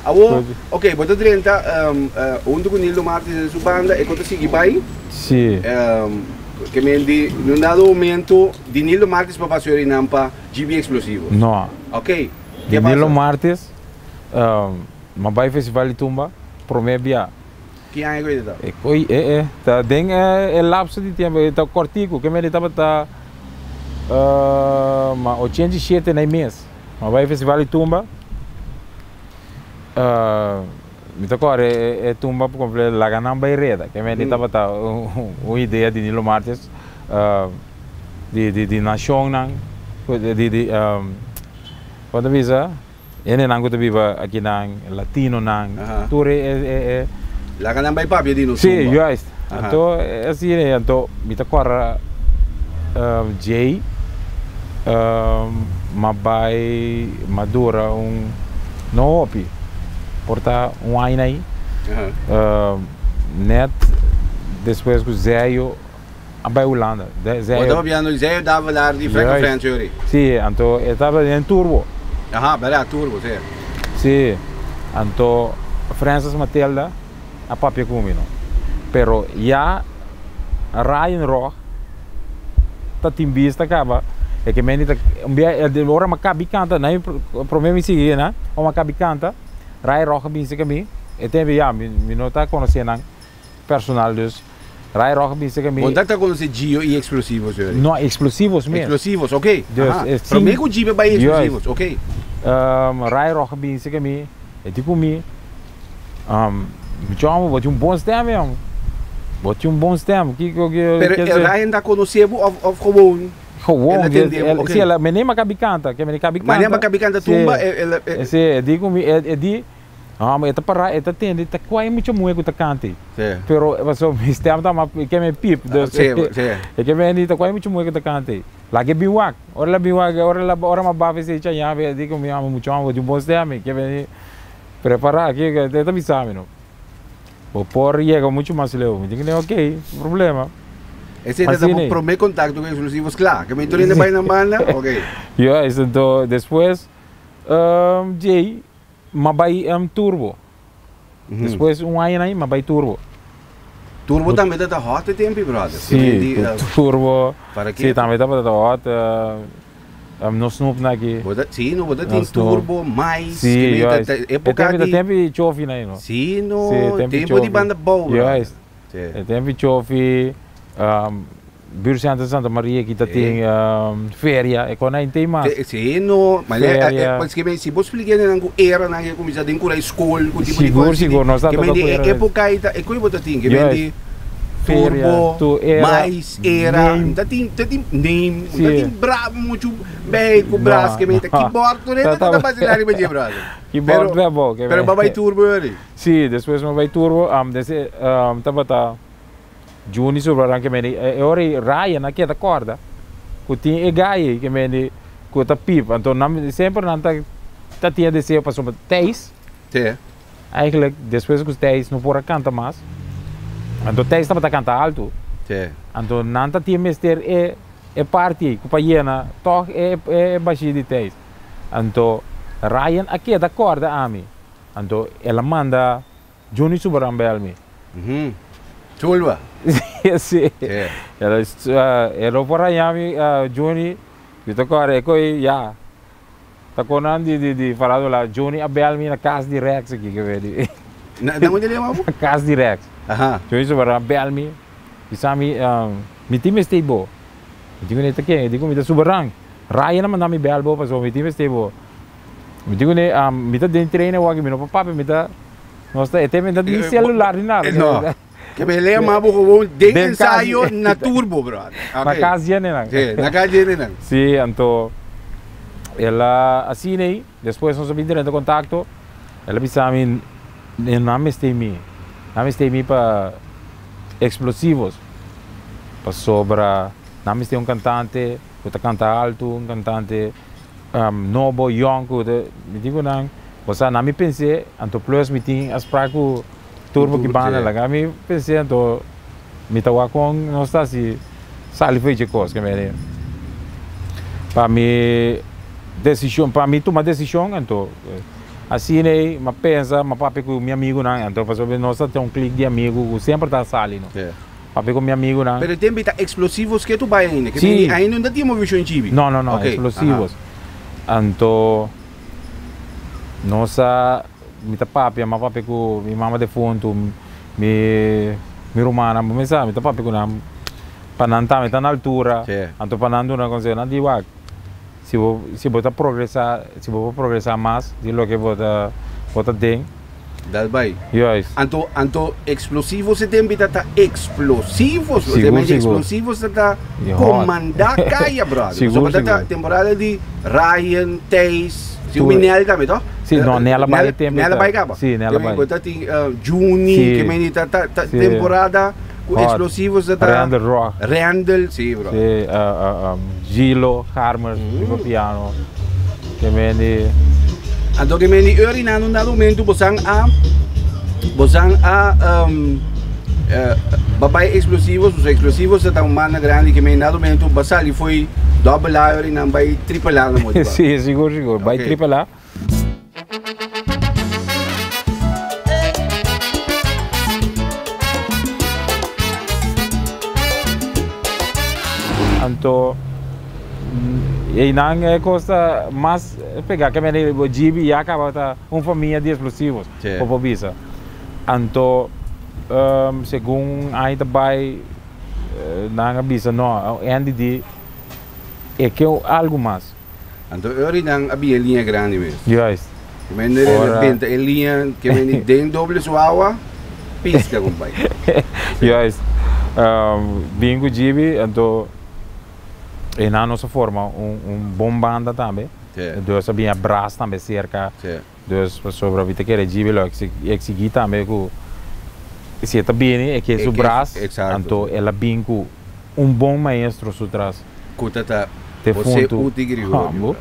Awor, ok, bo ta drenta hunto ku Nildo Martis den su banda, e ku ta sigui bai. Sí. Ke men di un dado momento di Nildo Martis pa pasa yorinan pa GB Explosivo. No. Ok. Di Nildo Martis, m'a bai Festival di Tumba prome bia. Ki aña ku e ta? E koi e e ta den e lapso di tempo, e ta kortiku, ke men di tabata ma 87 na e mes. M'a bai Festival di Tumba, mi ta kòrda e tumba por kompleto Laga Nan Bai Reda, ke men di tabata un idea di Nilo Martes di nashonnan, di di kon ta bisa? Hendenan ku ta biba akinan, latinonan, tur e. Laga nan bai papia di nos tumba. Si, juist. Anto asina ei, anto mi ta kòrda djei m'a bai, m'a dura un, no hopi, por ta un aña ei, nèt despues ku Zeyo a bai Hulanda. Bo ta papiando di Zeyo Davelaar di Frank Friends yori? Si, anto e tabata den Turbo. Aha, bèrdat, Turbo, si. Si, anto Francis Matilda a papia ku mi no. Pero ya Ryan Rog ta tin bista kaba e ke meni ta un bia ora mi a kabi kanta na e prome mi sigui na ora mi a kabi kanta Ryan Rog a bin serka mi e tempo ya mi no ta konosé nan personal dus Ryan Rog a bin serka mi. Bo ta konosé Gio i Explosivos yori? No, Explosivos mes. Explosivos ok. Dus Prome ku Gio bai Explosivos ok. Ryan Rog a bin serka mi e di ku mi. Muchacho, bo tin un bon stem, jong. Bo tin un bon stem. Kiko ke Pero ke el Ryan ta conoce bo of of gewoon? Gewoon, El a tende bo, si, el, meneer ma kabi kanta, ke meneer kabi kanta. Meneer ma kabi kanta tumba, el, el, Si, e di ku mi, e di, hòmber, e ta pará, e ta tende, ta kua e mucha muhé ku ta kanta ei. Si. Pero, pasobra mi stem ta mas, ke mi pip, dus, Si, si. e ke mi di, ta kua e mucha muhé ku ta kanta ei. Laga e bin wak, ora el a bin wak, ora el a, ora mi a bafa esei chaña, e di ku mi, hòmber, mucha hòmber, bo tin un bon stem, ke mi. Prepará, kiko e ta bisa mi no. Bo por yega muchu mas leu. Mi tin ku ok, sin problema. Esei ta bo promé kontakto ku Explosivos Kla. Ke mi tur hende bai nan banda, ok. Juist, anto despues djei m'a bai Turbo. Despues un aña nan m'a bai Turbo. Turbo tambe ta hot e tempi, brother. Si, Turbo. Si, tambe tabata hot. No snoep na aki. Bo ta, si no, bo ta tin turbo, mais, Si, ke juist. ta, epoca E di. tempo di chofi na no. Si no, Si, tempo di tempo di chofi. banda bou, brother. Juist. Si. E tempo di chofi, buurtcentrum Santa Maria ki ta Si. tin feria, e kon ain tin mas. Si no, ma Feria. paske si bo splika nan ku era nan ke kuminsa den kura e skol ku tipo di Sigur, kos, sigur, nos ta ke toka men di ku e era. epoca ei ta, e koe bo ta tin, ke men Juist. di. Feria, Turbo, tu era, mais, era, name. ta tin, ta tin name, Sí. ta tin bravo mucho bij ku No, bras ke meta no. keyboard ku Ta ta ta basila riba dje brother. Keyboard Pero bè bo ke pero me. ba bai turbo yori. Sí, despues mi bai turbo, dese tabata Juni Sulvaran ke mende e ora ei Ryan a keda kòrda ku tin e gai ei ke mende ku ta pip, anto nan semper nan ta ta tin e deseo pasobra Thijs Sí. Eigenlijk despues ku Thijs no por a kanta mas, anto Thijs tabata kanta altu, Sí. anto nan ta tin mester e e parti ei ku pa yena tòg e e bashí di Thijs. Anto Ryan a keda kòrda ami, anto el a manda Juni Subaran bèl mi. Mhm. Chulba. Sí. Sí. El a el no por haña mi, Juni, mi ta kòrda e koe ya. Ta kon nan di di di farándula Johnny a bel mi na kas di Rex aki ke wedi. Na na unda lema bo? Na kas di Rex. Aha. Johnny Soberano a bel mi, bisa mi, mi tin mester bo. Mi di kuné ta ken? E di ku mi ta Soberan. Ryan a manda mi bel bo pasobra mi tin mester bo. Mi di kuné, mi ta den train awor aki, mi no por papia, mi ta, nos ta, e te mi ta ni celular ni nada. No. Ke mi lema bo gewoon den ensayo na turbo, brother. Na kas djene nan. Sí, na kas djene nan. Sí, anto el a asina ei, despues nos a bin drenta kontakto, el a bisa mi, nan mester mi, nan mester mi pa Explosivos, pasobra nan mester un kantante ku ta kanta altu, un kantante nobo, yòn ku ta, mi di ku nan, bo sa, nan mi pens'é, anto plus mi tin afsprak ku Turbo ki banda laga mi pens'é anto mi ta wak kon nos ta hasi sali for dje kos ke mene. Pa mi desishon, pa mi tuma desishon, anto asina ei mi a pensa, mi a papia ku mi amigunan, anto pasobra nos ta ten un klik di amigu ku semper ta sali no. Papia ku mi amigunan. Pero e tempu ei ta eksplosivos ke tu bai ainda? Ke Si. Ainda no ta tin movishon chibi? No, no, no, Ok, eksplosivos. Anto nos a, mi ta papia, mi a papia ku mi mama defuntu, mi mi rumannan, bo mester sa, mi ta papia ku nan. Pa nan tambe ta na altura, anto pa nan duna conseho, nan di wak, si bo si bo ta progresa, si bo por progresa mas di loke bo ta bo ta den. Dal bai. Juist. Anto anto explosivo se tempi ta ta explosivo, Sigur, sigur. Explosivo se ta comanda kaya brother. Sigur, Pasobra ta sigur. temporada di Ryan, Thijs, si Tur. mi Nel tambe toch? Si, no, Nel a bai e tempo Nel a ta. bai kaba. Si, Nel a bai. Bo ta tin Juni, Si. ke meni ta ta ta Si. temporada. Ku Hot. explosivos ta ta. Randall Rock. Randall, si bro. Si, Gilo Harmers riba piano. Ke mendi. Anto ke mendi eur nan un dado momento bosan a bosan a babay explosivos, dus explosivos ta ta un banda grandi ke mendi dado momento ba sali foi double A eur nan bay triple A na mochi. Si, sigur sigur. Bay triple A. Anto einan e kos ta mas pegá ke mende bo djibi ya kaba ta un famia di eksplosivos bo por bisa. Anto segun aña ta bai nan a bisa no Andy di e ke algu mas. Anto e ora nan a bin e liña grandi mes. Juist. Ke men de Ora. benta e liña, ke men di den doble su awa, pisca compay. Juist. Bin cu Gibi, anto e nan nos a forma un un bon banda tambe. Sí. Dus a bin a bras tambe cerca. Sí. Dus pasobra mi ta kere Gibi lo exigi tambe cu si e ta bini e ke su bras, Exacto. anto el a bin cu un bon maestro su tras. Ku ta ta Te José funtu Uti Gregorio. Hambo.